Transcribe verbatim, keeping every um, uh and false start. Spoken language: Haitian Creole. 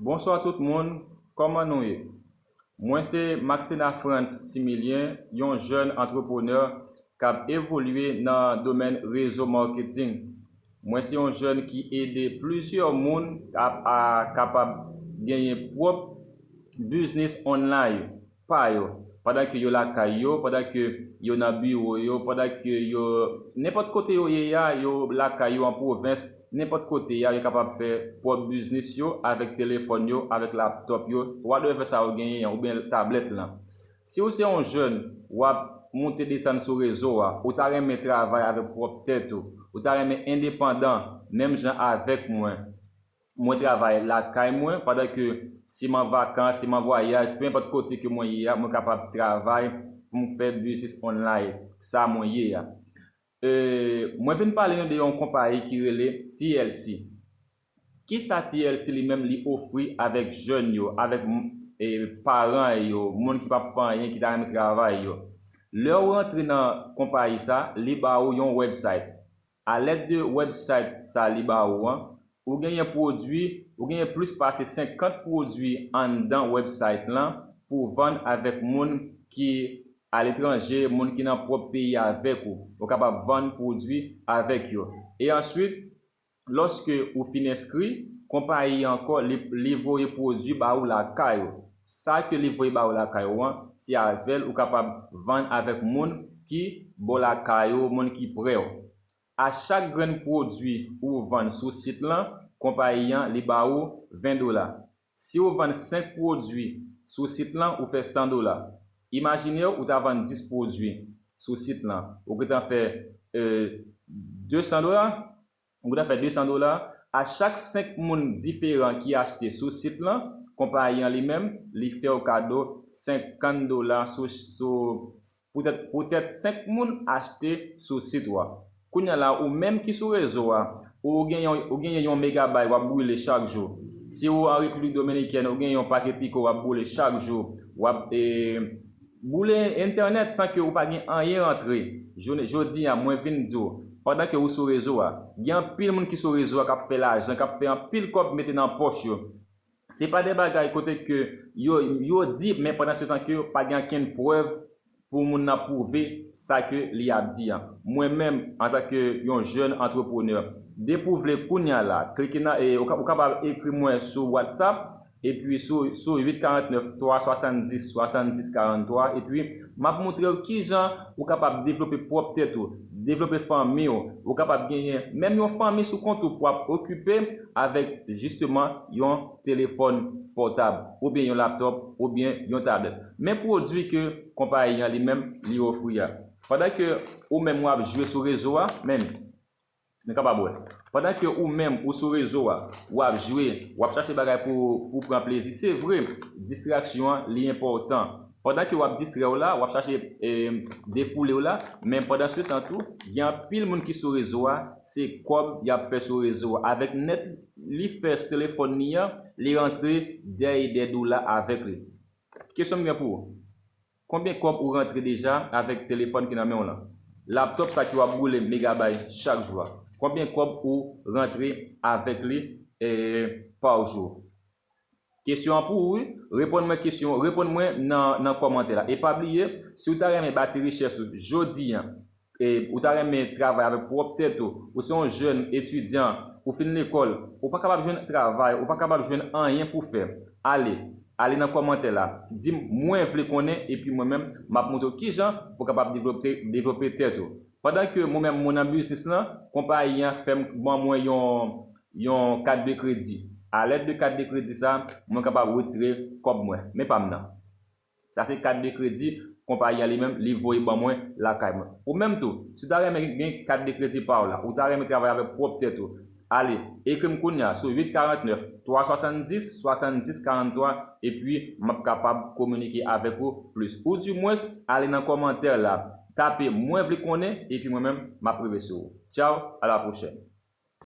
Bonswa tout moun, kòman nou ye? Mwen se Maxena Frantz Similien, yon jèn antreprenè k ap evolye nan domèn rezo marketing. Mwen se yon jèn ki ede plizyè moun ap, a, kapab genyen pwòp biznis online pa yo, pandan ke yo lakay yo, pandan ke yo nan biwo yo, pandan ke yo, nenpòt kote yo ye a, yo lakay yo an pwovens, nenpòt kote a, yo kapab fè pwòp biznis yo avèk telefòn yo, avèk laptòp yo, whatever sa yo genyen an, oubyen tablèt lan. Si w se yon jèn, w ap monte desann sou rezo a, ou ta renmen travay avèk pwòp tèt ou, ou ta renmen endepandan, menm jan avèk mwen, mwen travay lakay mwen, pandan ke si m an vakans, si m an vwayaj, pe enpòt kote ke mwen ye a, mwen kapab travay pou m fè biznis online, sa mwen ye a. E, mwen vin pale nou de yon konpayi ki rele T L C. Kisa T L C li menm li ofri avèk jèn yo, avèk, e, paran yo, moun ki p ap fè anyen, ki ta renmen travay yo? Lè w rantre nan konpayi sa, li ba ou yon website. Alèd de website sa li ba ou an, ou genyen pwodui, ou genyen plis pase senkant pwodui anndan website lan pou vann avèk moun ki aletranje, moun ki nan pwòp peyi avèk ou. Ou kapab vann pwodui avèk yo. E answit, lòske ou fin enskri, konpayi an ankò, li, li voye pwodui ba ou lakay ou. Sa ke li voye ba ou lakay ou an, se avè l ou kapab vann avèk moun ki bò lakay ou, moun ki prè w. A chak grenn pwodui ou vann sou sit lan, konpayi an li ba ou ven dola. Si ou vann senk pwodui sou sit lan, ou fè san dola. Imajine w, ou ta vann dis pwodui sou sit lan. Ou gentan fè, e, de san dola. Ou gentan fè de san dola. A chak senk moun diferan ki achte sou sit lan, konpayi an li menm, li fè w kado senkant dola sou, sou, poutèt, poutèt senk moun achte sou sit ou a. Kounye a la, ou menm ki sou rezo a, ou genyen, ou genyen yon megabay w ap boule chak jou. Si ou an Repiblik Dominikèn, ou genyen yon pakè triko w ap boule chak jou. W ap, e, boule entènèt san ke ou pa gen anyen rantre. Jodi a, mwen vin di w, pandan ke ou sou rezo a, gen anpil moun ki sou rezo a k ap fè lajan, k ap fè anpil kòb mete nan pòch yo. Se pa de bagay kote ke yo, yo di, men pandan se tan ke pa gen okenn prèv pou moun nan pwouve sa ke li ap di an. Mwen menm, antanke yon jèn antreprenè, depi w vle kounye a la, klike nan, e, ou ka, ou kapab ekri mwen sou WhatsApp, epi sou, sou uit karant nèf twa swasanndis swasanndis karanntwa, epi m ap montre w kijan ou kapab devlope pwòp tèt ou, devlope fanmi w, ou kapab genyen menm yon fanmi sou kont ou pou w ap okipe avèk jisteman yon telefòn pòtab, oubyen yon laptòp, oubyen yon tablèt. Men pwodui ke konpayi an li menm li ofri a. Pandan ke ou menm w ap jwe sou rezo a, men nou kapab wè. Pandan ke ou menm ou sou rezo a, w ap jwe, w ap chache bagay pou, pou pran plezi. Se vre, distraksyon an li enpòtan. Pandan ke w ap distrè w la, w ap chache, e, defoule w la, men pandan se tan tou, gen anpil moun ki sou rezo a, se kòb y ap fè sou rezo a. Avèk nèt li fè sou telefòn li an, li rantre dè e dè dola avèk li. Kesyon m gen pou ou. Konbyen kòb ou rantre deja avèk telefòn ki nan men w lan? Laptòp sa ki w ap boule megabay chak jou a. Konbyen kòb ou rantre avèk li, e, pa jou? Kesyon an pou ou, wi. Reponn mwen kesyon, reponn mwen nan, nan kòmantè la. E pa bliye, si w ta renmen bati richès ou jodi a, e, ou ta renmen travay avèk pwòp tèt ou, ou se yon jèn etidyan, ou fin lekòl, ou pa kapab jwenn travay, ou pa kapab jwenn anyen pou fè, ale, ale nan kòmantè la, di m, mwen vle konnen, epi mwen menm, m ap montre w kijan pou w kapab devlope, devlope tèt ou. Pandan ke mwen menm, mwen nan biznis lan, konpayi an fè m, ban mwen yon, yon kat de kredi. Alèd de kat de kredi sa, mwen kapab retire kòb mwen, men pa m nan. Sa se kat de kredi konpayi an li menm, li voye ban mwen lakay mwen. Ou menm tou, si w ta renmen gen kat de kredi pa w la, ou ta renmen travay avèk pwòp tèt ou, ale, ekri m kounye a sou uit karant nèf twa swasanndis swasanndis karanntwa, epi m ap kapab kominike avèk ou plis. Oudimwens, ale nan kòmantè la, tape mwen vle konnen, epi mwen menm, m ap rive sou ou. Tchaw, a la pwochèn.